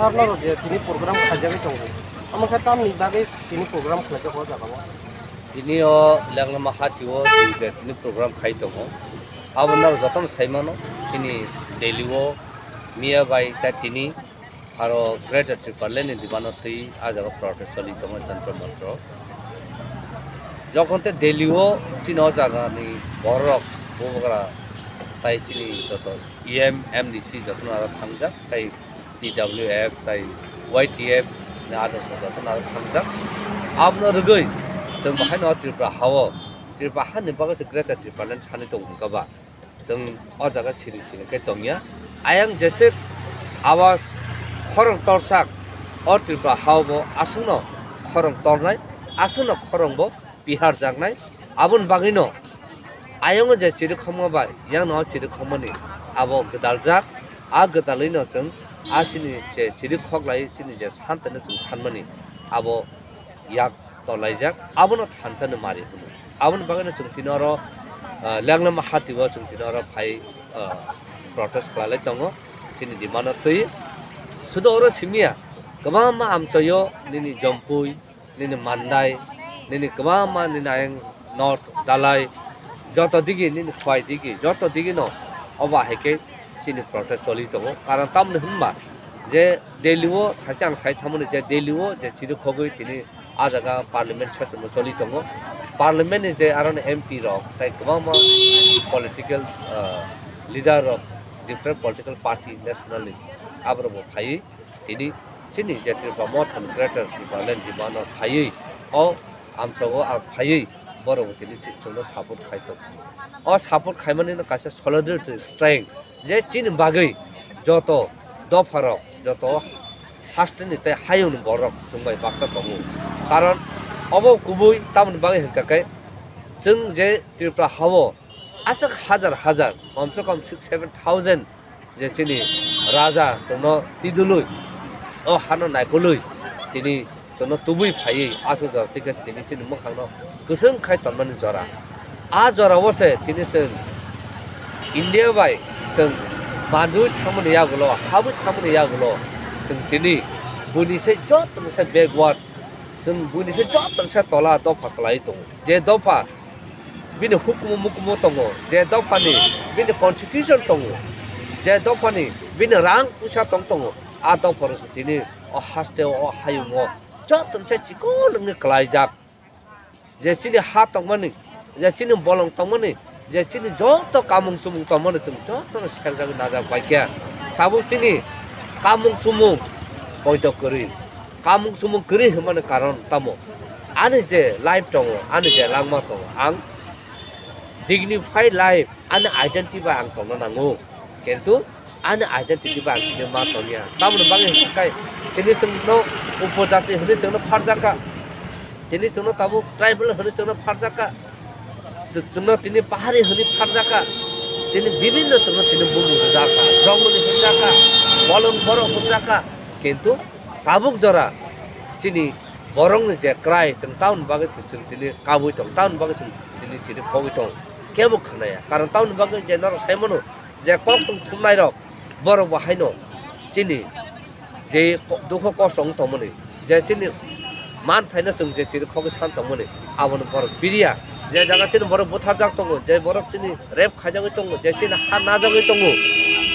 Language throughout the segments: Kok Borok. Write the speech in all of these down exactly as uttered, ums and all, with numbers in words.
Norok je tini program khaijagwi tongo, omo khe tamni bagwi tini program khlaijak o jaga o? Tini o Lengma hati o chwng je tini program khai tongo, abo norok jotono sai mano. Chini Delhi o miya bai ta tini aro Greater Tipraland ni demand o twi a jaga protest choli tongo Jantar Mantar o. Jokhon te Delhi o chini o jaga ni borok bubagra tai chini joto E M, M D C jotono aro thangjak tai T W F tai Y T F ni ador jotono aro thangjak. Abono rwgwi chwng bahaino Tripura ha o, Tripura hani bagwi se Greater Tipraland sanwi tongo hwnkha ba. Chwng o jaga siri siri khe tongya. Ayang jeswk awas khorang torsak, o Tripura ha o bo aswkno khorang tornai, aswkno khorang bo piharjaknai. Aboni bagwino ayang o je chirikhokma bai yang no chirikhokmani abo gwdaljak. A gwdalwino chwng a chini je chirikhok lai chini je santano chwng sanmani abo yak tolaijak, abono thansa ni mari hwnwi. Aboni bagwino chwng tini oro, ah, Lengma hati o chwng tini oro phai, ah, protest khlai tongo chini demand o twi. Sudo oro simiya, kwbangma amchoyo nini Jompui, nini Mandai, nini kwbangma nini ayang North Dalai, joto digi nini Khowai digi, joto digi no obo hai khe chini protest choli tongo. Karon tamni hwnba je Delhi o thaisa ang sai thamani je Delhi o je chirikhogwi tini a jaga parliament session o choli tongo. Parliament ni je aro ni M P rok tai kwbangma political, ah, leader rok, different political party national ni aborok bo phaiwi tini chini je Tripura Motha ni Greater Tipraland demand o phaiwi o amchogo ang phaiwi borok bo tini chwngno support khai tongo. O support khaimani no kaisa solidarity strength je chini bagwi joto dopharok, joto hasteni tei hayungni borok chwng bai baksa tongo. Karon obo kubui tamoni bagwi hwnkha khe chwng je Tripura ha o aswk hajar hajar, komse kom six seven thousand je chini raja chwngno tidulwi, o hano naikolwi tini chwngno tubui phaiwi aswk jora twi khe tini chini mwkhangno kwchwng khai tonmani jora. A jora o se tini chwng India bai chwng manjui thangmani yagulo, habui thangmani yagulo chwng tini buini se jotono se backward, chwng buini se jotono se tola dopha kwlaiwi tongo. Je dopha bini hukumu mukumu tongo, je dophani bini constitution tongo, je dophani bini rang puisa tong tongo, a dophano se tini o haste o hayungo jotono se chikon wngwi kwlaijak. Je chini ha tongmani, je chini bolong tongmani, je chini joto kamung chumung tongmani chwng jotono seljagwi najak bai khe. Tabuk chini kamung chumung poito kwrwi. Kamung chumung kwrwi hwnmani karon tamo? Ani je life tongo, ani je langma tongo, ang dignified life, ani identity bai ang tongna nango. Kintu ani identity bai ang tini ma tongya. Tamoni bagwi hwnkhe tini chwngno upojati hwnwi chwngno pharjakha. Tini chwngno tabuk tribal hwnwi chwngno pharjakha. Chwngno tini pahari hwnwi pharjakha. Tini bibinno chwngno tini bumung rwjakha. Jongmoni hwnjakha. Bolong borok hwnjakha. Kintu tabuk jora chini borokni je kwrai chwng tamoni bagwi chwng tini kabui tong, tamoni bagwi chwng tini chini khogwi tong, kebo khwnaya. Karon tamoni bagwi je norok sai mano je kok tong thumnairok, borok bo haino chini je ko-, dukho kosto wng tongmani, je chini manthaino chwng je chini khogwi san tongmani, abono borok piriya. Je jaga chini borok butharjak tongo, je borok chini rape khaijagwi tongo, je chini ha najagwi tongo,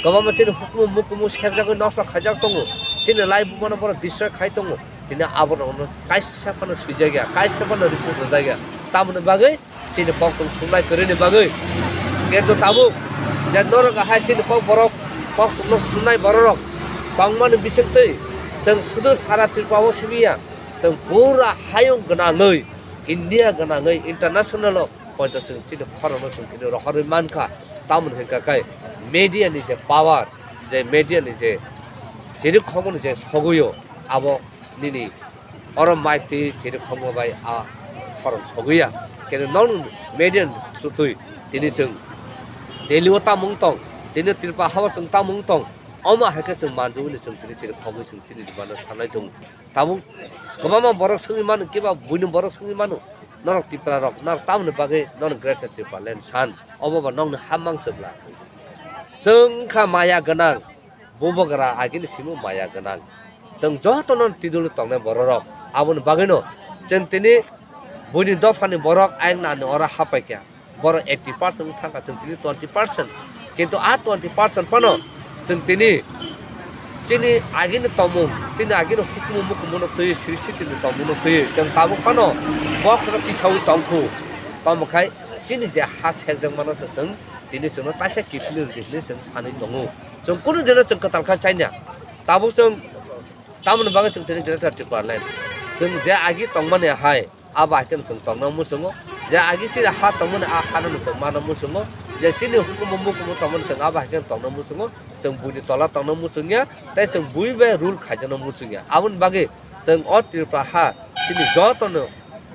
kwbangma chini hukumu mukumu sekjagwi nosto khaijak tongo, chini life bumano borok destroy khai tongo, tini aborokno kaisa phano swijak ya, kaisa phano report rwjak ya. Tamoni bagwi chini koktwng thumnai kwrwini bagwi. Kintu tabuk je norok hai chini kok borok, koktwngno thumnai bororok tongmani bisingtwi chwng sudu sara Tripura o simi ya, chwng pura hayung gwnangwi, India gwnangwi, international o poito chwng chini khorokno chwng tini rohorwi mankha. Tamoni hwnkha khe media ni je power, je media ni je chini khoboni je sogwi o, abo nini oro mic twi chini khoboni bai a khorok sogwi ya. Khe nokni media ni through twi tini chwng Delhi o tamo wng tong, tini Tripura ha o chwng tamo wng tong, omo hai khe chwng manjui hwnwi chwng tini chini khoboni chwng chini demand o sanai tongo. Tabuk kwbangma borok swngwi mano, kiba buini borok swngwi mano, norok Tripura rok, norok tamoni bagwi nono Greater Tipraland san, obo ba nokni ha mangsa bla. Chwng wngkha maya gwnang, bubagra agini simi maya gwnang. Chwng jotono tidul tongnai bororok. Aboni bagwino chwng tini buini dophani borok ayang nani oro hapaikha. Borok eighty percent thangkha, chwng tini twenty percent. Kintu a twenty percent phano chwng tini chini agini tongmung, chini agini hukumu mukumu no twi, siri sitini tongmung no twi, chwng tabuk phano bokhorok tisaui tongkhu. Tongmwkhai chini je ha sekjakmano se chwng tini chwngno taisa kiphilwi rwdi hinwi chwng sanwi tongo. Chwng kunu dino chwng kwtal kha chaina. Tabuk chwng tamoni bagwi chwng tini Greater Tipraland. Chwng je agi tongmani hai, abo hai kheno chwng tongna muchungo. Je agi chini ha tongmani, a hano no chwng mana muchungo. Je chini hukumu mukumu tongmani chwng abo hai kheno tongna muchungo. Chwng buini tola tongna muchungya, tei chwng bui bai rule khaijakna muchungya. Aboni bagwi chwng o Tripura ha chini jotono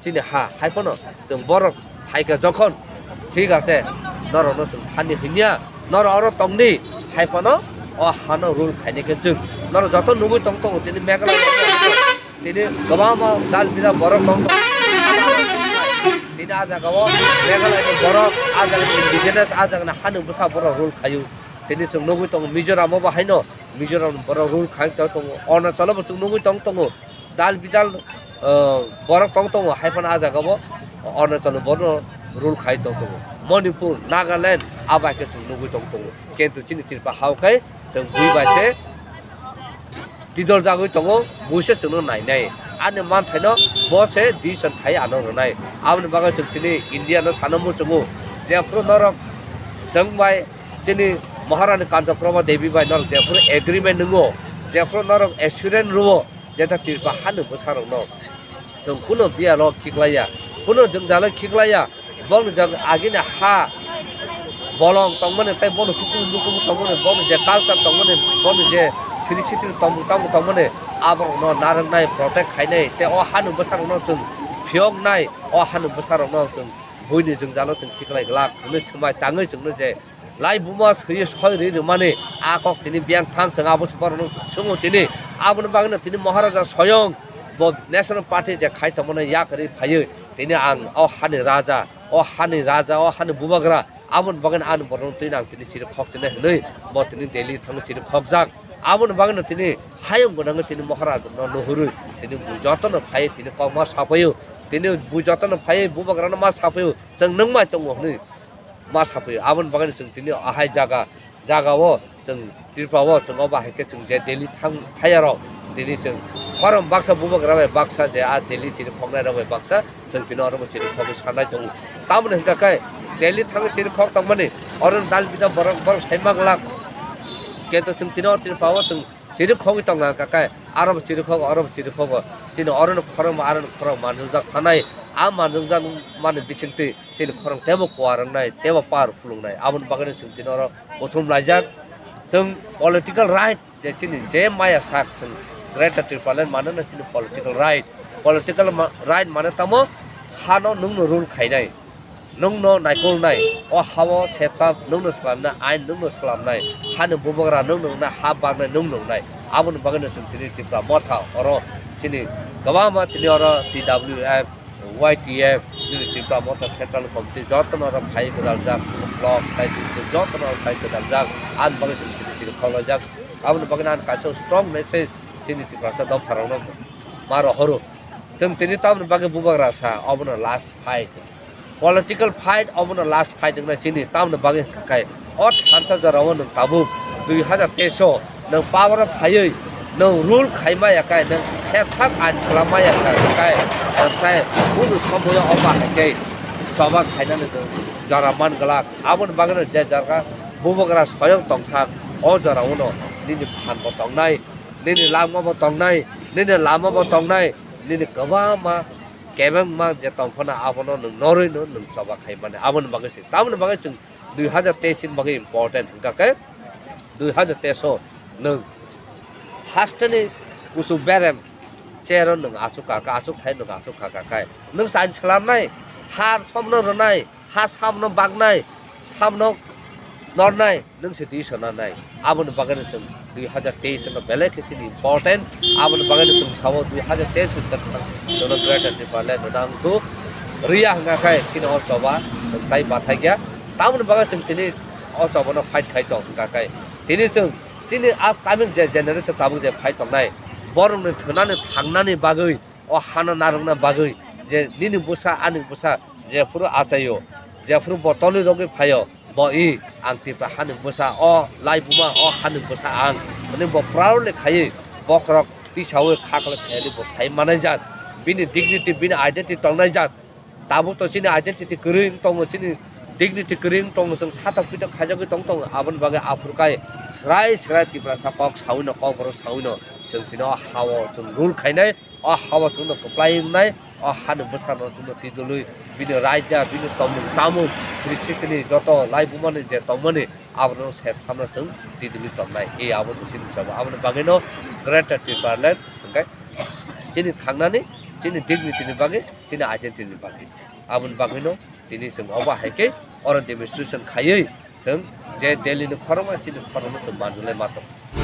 chini ha, hai phano chwng borok phaikha jokhon, thik ase, norokno chwng thani hwnya, norok oro tongdi, hai phano o hano rule khainai khe chwng, norok joto nugwi tong tongo, tini Meghalaya tini kwbangma dal bidal borok tong tongo, tini a jaga o Meghalaya ni borok, a jaga ni indigenous, a jaga ni hani bwsa borok rule khaio, tini chwng nugwi tongo Mizoram o bo haino, Mizoram ni borok rule khai tong tongo, Arunachal o bo chwng nugwi tong tongo. Dal bidal, ah, borok tong tongo, hai phano ah jaga bo Arunachal ni borok rule khai tong tongo. Manipur, Nagaland, abo hai khe chwng nugwi tong tongo. Kintu chini Tripura ha o khai chwng bui bai se tidol jagwi tongo, bui se chwngno nainai. Ani manthaino bo se decision khai ano rwnai. Aboni bagwi chwng tini India no sana muchungo, jephru norok chwng bai chini Maharani Kanchaprabha Devi bai norok jephru agreement nwngo, jephru norok assurance rwo, jeta Tripura hani bwsarokno chwng kuno biyalo khiklaiya, kuno jwngjalo khiklaiya, boni jang agini ha bolong tongmani tei boni hukumu mukumu tongmani, boni je culture tongmani, boni je siri sitiri tongmung chamung tongmani, aborokno narwknai, protect khainai tei o hani bwsarokno chwng phiyoknai, o hani bwsarokno chwng buini jwngjalo chwng khiklai glak hwnwi swmai tangwi chwngno je Lai buma swiwi soi rwi rwmani a kok tini biyang thang chwng abo se borokno chwngo tini. Aboni bagwino tini Maharaja soyong bo National Party je khai tongmani yak rwi phaiwi tini ang o hani raja, o hani raja, o hani bubagra, aboni bagwino ani borokno tini ang tini chiri khok chinai hwnwi bo tini Delhi thangwi chiri khokjak. Aboni bagwino tini hayung gwnangwi tini Maharaja no nuhurwi tini bui jotono phaiwi tini kokma sapaio, tini bui jotono phaiwi bubagrano ma sapaio, chwng nwng mai tongo hwnwi ma sapaio. Aboni bagwino chwng tini ahai jaga, jaga o chwng Tripura o chwng obo hai khe chwng je Delhi thang thaya rok tini chwng khorom baksa bubagra bai baksa je a Delhi chini khoknai rok bai baksa chwng tini oro bo chini khogwi sanai tongo. Tamoni hwnkha khe Delhi thangwi chini khok tongmani oro dal bidal borok borok sai ma glak. Kento chwng tini o Tripura o chwng chini khogwi tongna hwnkha khe aro bo chini khogo, oro bo chini khogo. Chini oro no khorokma, aro no khorok manjak thanai. A manjak mani bisingtwi chini khorang teibo kuar wngnai, teibo par phulungnai. Aboni bagwino chwng tini oro kuthum laijak. Chwng political right je chini je maya sak chwng Greater Tipraland manana chini political right. Political ma-, right mane tamo hano nwngno rule khainai, nwngno naikolnai, o hao sepsa nwngno swlamnai, ain nwngno swlamnai, hani bubagra nwngno wngnai, ha baknai nwngno wngnai. Aboni bagwino chwng tini Tipra Motha oro chini kwbangma tini oro T W F, Y T F, chini Tipra Motha Central Committee jotono oro phai gwdaljak, block tei district jotono oro phai gwdaljak, ani bagwi chwng tini chini khok laijak. Aboni bagwi ang kaisa strong message chini Tiprasa dopharokno ma rohoro. Chwng tini tamoni bagwi bubagra sa, obono last fight. Political fight obono last fight wngna chini tamoni bagwi hwnkha khe o thansa jorao nwng tabuk dui hazar teis o nwng power o phaiwi nwng rule khai maya khe, nwng sethak ain chwla maya khe, khe, khe kunu somoyo omo hai khe choba khainani nwng jora man glak. Aboni bagwino je jarga bubagra soyong tongsak, o jorao no nini phan bo tongnai, nini langma bo tongnai, nini lama bo tongnai, nini kwbangma kebengma je tongphano abono nwng norwi no nwng choba khai mani. Aboni bagwi se, tamoni bagwi chwng dui hazar teis ni bagwi important hwnkha khe dui hazar teis o nwng hasteni kuchuk berem chair o nwng achuk kha kha, achuk thai nwng achuk kha kha khai nwng sain swlamnai, har somno rwnai, ha samno baknai, samno nornai, nwng se twi sona nai. Aboni bagwino chwng dui hazar teis no belai khe chini important. Aboni bagwino chwng sao dui hazar teis se jono Greater Tipraland no nangkuk riya hwnkha khe chini o choba chwng tai bathai kya. Tamoni bagwi chwng tini o choba no fight khai tong hwnkha khe tini chwng chini upcoming je generation tabuk je phai tongnai, Borokni thwnani thangnani bagwi, o hano narwkna bagwi, je nini bwsa, ani bwsa, jephuru achaio, jephuru bo tolwi rogwi phaio, bo i, ang Tipra hani bwsa, o laibuma, o hani bwsa ang, hwnwi bo proudly khaiwi bokhorok tisaui khaklai phaiwi bo sai manaijak. Bini dignity, bini identity tongnaijak. Tabuk to chini identity kwrwi wng tongo, chini dignity kwrwi wng tongo, chwng satok pitok khaijagwi tong tongo. Aboni bagwi aphuru kai swrai swrai Tiprasa kok saui no, kokborok saui no chwng tini o ha-o chwng rule khainai, o ha-o chwngno kwplai wngnai, o hani bwsarokno chwngno twi dwlwi bini raida, bini tongmung chamung, sri sritini joto laibumani je tongmani, aborokno sep samno chwng twi dwlwi tongnai. E abo se chini sabo. Aboni bagwino Greater Tipraland hwnkhe chini thangnani, chini dignity ni bagwi, chini identity ni bagwi. Aboni bagwino tini chwng obo hai khe oro demonstration khaiwi chwng je Delhi ni khorokma chini khorokma chwng manjulai ma tongo.